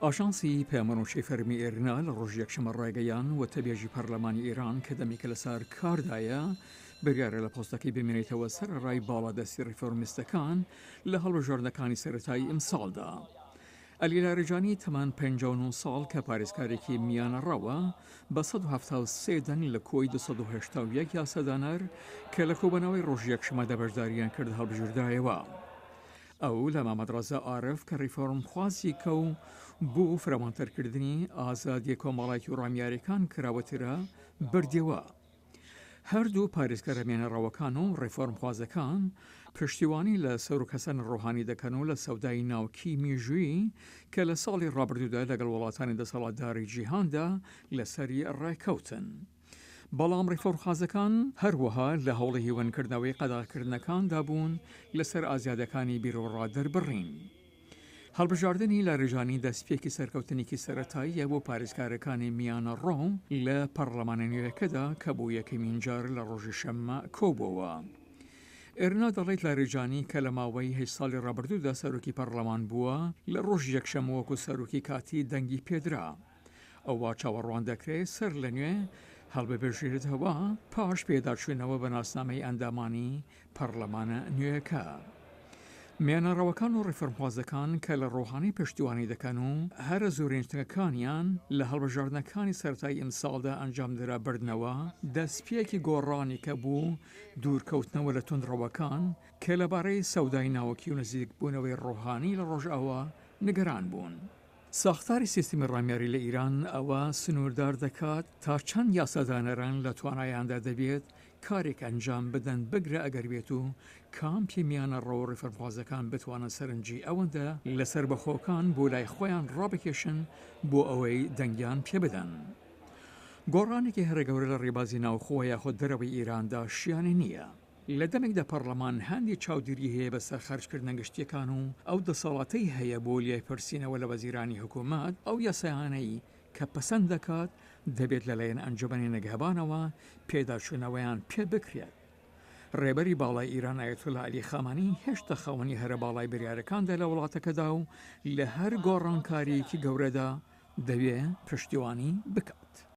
ئاژانسی پەیامەنوچەی فەرمی ئێرنا لە ڕۆژی یەکشەممە ڕایگەیان، وتەبێژی پەرلەمانی ئێران کە دەمێکە لەسەر کاردایە، بڕیارە لە پۆستەکەی بمێنێتەوە سەرەڕای باڵادەستی ڕیفۆرمیستەکان لە هەڵبژاردنەکانی سەرەتایی ئەمساڵدا. عەلی لاریجانی تەمەن 59 ساڵ کە پارێزکارێکی میانەڕەوە بە 173 دەنگ لە کۆی 281 یاسادانەر کە لە کۆبەنەوەی ڕۆژی یەکشەممەدا بەشداریان کرد هەڵبژێردرایەوە. ئەو لە مامەد ڕەزا عارف کە ڕیفۆرمخوازێکە و بۆ فراوانترکردنی ئازادیە کۆمەڵایەتی و ڕامیاریەکان کراوەترە بردیەوە. هەردوو پارێزگارە میانەڕەوەکان و ڕیفۆرمخوازەکان پشتیوانی لە سەرۆک حەسەن ڕۆحانی دەکەن و لە سەودای ناوکی میژووی کە لە ساڵی ڕابردوودا لەگەڵ وڵاتانی دەسەڵاتداری جیهاندا لەسەری ڕێکەوتن. بەڵام ڕیفۆرمخوازەکان هەروەها لە هەوڵی هیوەنکردنەوەی قەدەغەکردنەکاندا بوون لەسەر ئازیادەکانی بیروڕا دەربڕین. هەڵبژاردنی لاریجانی دەستپێکی سەرکەوتنێکی سەرەتاییە بۆ پارێزگارەکانی میانەڕۆ لە پەڕلەمانە نوێیەکەدا کە بۆ یەکەمین جار لە ڕۆژی شەممە کۆبۆوە. ئێرنا دەڵێت لاریجانی کە لە ماوەی هەشت ساڵی ڕابردوودا سەرۆکی پەڕلەمان بووە، لە ڕۆژی یەکشەممە وەکو سەرۆکی کاتی دەنگی پێدرا. ئەوا چاوەڕوان دەکرێت سەر لە نوێ هەڵببژێرێتەوە پاش پێداچوونەوە بە ناسنامەی ئەندامانی پەڕلەمانە نوێیەکە. میانەڕەوەکان و ڕیفۆرمخوازەکان کە لە ڕۆحانی پشتیوانی دەکەن و هەرە زۆرینترەکانیان لە هەڵبژاردنەکانی سەرەتای ئمساڵدا ئەنجامدرا بردنەوە، دەستپێکی گۆڕانێکە بۆ دوورکەوتنەوە لە توندڕەوەکان کە لەبارەی سەودای ناوەکی و نزیکبوونەوەی ڕۆحانی لە ڕۆژئاوا نیگەران بوون. ساختاری سیستمی ڕامیاری لە ئیران ئەوە سنووردار دەکات تا چەند یاسادانەران لە توانایاندا دەبێت کارێک ئەنجام بدەن، بگرە ئەگەر بێت و کامپی میانەڕەو و ڕیفۆرمخوازەکان بتوانن سەرنجی ئەوەندە لە سەربەخۆکان بۆ لای خۆیان ڕابکێشن بۆ ئەوەی دەنگیان پێ بدەن. گۆڕانێکی هەرە گەورە لە ڕێبازی ناوخۆ یاخود دەرەوەی ئیراندا شیانی نییە. لە دەمێکدا پەڕلەمان هەندێ چاودێری هەیە بەسەر خەرجکردنە گشتیەکان و ئەو دەسەڵاتەی هەیە بۆ لێپرسینەوە لە وەزیرانی حکومەت، ئەو یاسایانەی کە پەسەند دەکات دەبێت لەلایەن ئەنجومەنی نگهبانەوە پێداچوونەوەیان پێ بکرێت. ڕێبەری باڵای ئیران ئایەتوڵا عەلی خامەنی هێشتا خاوەنی هەرە باڵای بریارەکاندە لە وڵاتەکەدا و لە هەر گۆڕانکارییەکی گەورەدا دەبێ پشتیوانی بکات.